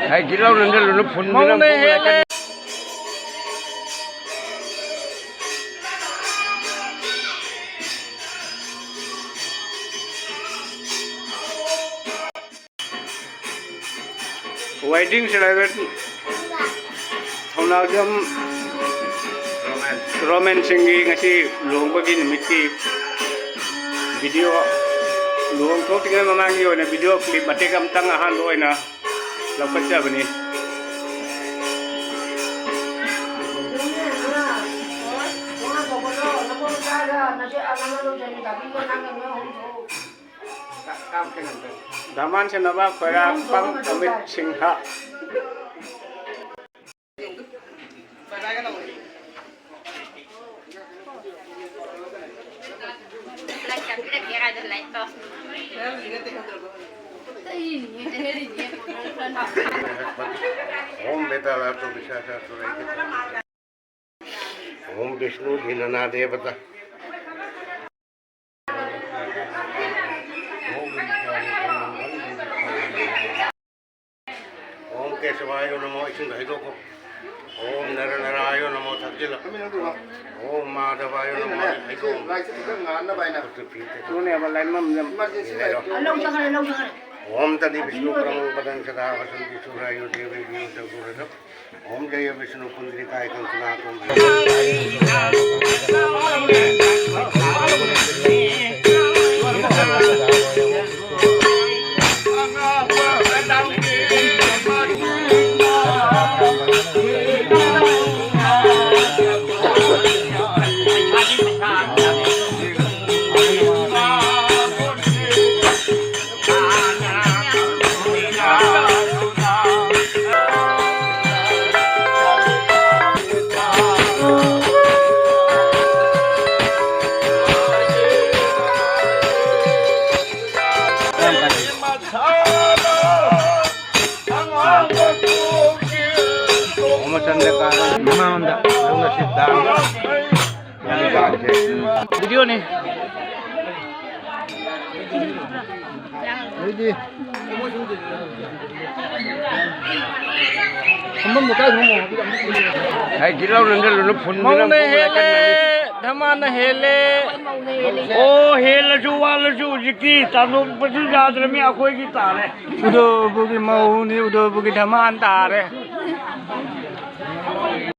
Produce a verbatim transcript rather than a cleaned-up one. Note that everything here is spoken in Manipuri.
ꯍꯥꯏ, ꯗꯤꯜꯍꯧ ꯅꯟꯗꯜꯂꯨꯅ ꯐꯨꯟꯗꯨꯅ ꯃꯧꯅ ꯍꯦꯜꯂꯦ꯫ Wedding celebrant ꯊꯧꯅꯥꯎꯖꯝ ꯔꯣꯃꯦꯟ ꯁꯤꯡꯒꯤ ꯉꯁꯤ ꯂꯨꯍꯣꯡꯕꯒꯤ ꯅꯨꯃꯤꯠꯀꯤ video, ꯂꯨꯍꯣꯡ ꯊꯣꯛꯇ꯭ꯔꯤꯉꯩ ꯃꯃꯥꯡꯒꯤ ꯑꯣꯏꯅ video clip ꯃꯇꯦꯛ ꯑꯃꯇꯪ ꯑꯍꯥꯟꯕ ꯑꯣꯏꯅ ꯂꯧꯈꯠꯆꯕꯅꯤ꯫ ꯗꯥꯃꯥꯟ ꯁꯦꯟꯅꯕ ꯈꯣꯏꯔꯥꯛꯄꯝ ꯑꯃꯤꯠ ꯁꯤꯡꯍ꯫ ओम बेताल आर्तो विशाखा सुरैके। ओम विष्णु धीनना देवता। ओम केशवाय नमो, ꯏꯁꯤꯡꯗ ꯍꯩꯗꯣꯛꯈꯣ꯫ ओम नर नारायण नमो, ꯊꯛꯆꯤꯜꯂꯣ꯫ ओम माधवाय नमो, ꯍꯩꯗꯣꯛꯑꯣ꯫ ꯈꯨꯠꯇ ꯐꯤ ꯇꯩꯊꯣꯛ꯫ ꯇꯨꯅꯦꯕ ꯂꯥꯏꯃꯝ ꯌꯥꯝ ꯂꯩꯔꯣ꯫ ओम तनि विष्णु परमं पदं सदा वसन्ति सूरायो देवेभ्यो च पुरसः। ओम जय विष्णु पुंडरीकाय कंकनाथम। Video ni. ꯍꯥꯏ ꯒꯤꯠ ꯂꯥꯎ ꯅꯝꯁꯤꯜꯂꯨꯅꯨ, ꯐꯨꯟꯗꯨꯅ ꯃꯧꯅ ꯍꯦꯜꯂꯦ, ꯙꯃꯥꯅ ꯍꯦꯜꯂꯦ꯫ ꯑꯣ, ꯍꯦꯜꯂꯁꯨ ꯋꯥꯠꯂꯁꯨ ꯍꯧꯖꯤꯛꯇꯤ ꯇꯥꯟꯊꯣꯛꯄꯁꯨ ꯌꯥꯗ꯭ꯔꯕꯅꯤ, ꯑꯩꯈꯣꯏꯒꯤ ꯇꯥꯔꯦ꯫ ꯎꯗꯣꯕꯨꯒꯤ ꯃꯧꯅꯤ, ꯎꯗꯣꯕꯨꯒꯤ ꯙꯃꯥꯟ ꯇꯥꯔꯦ꯫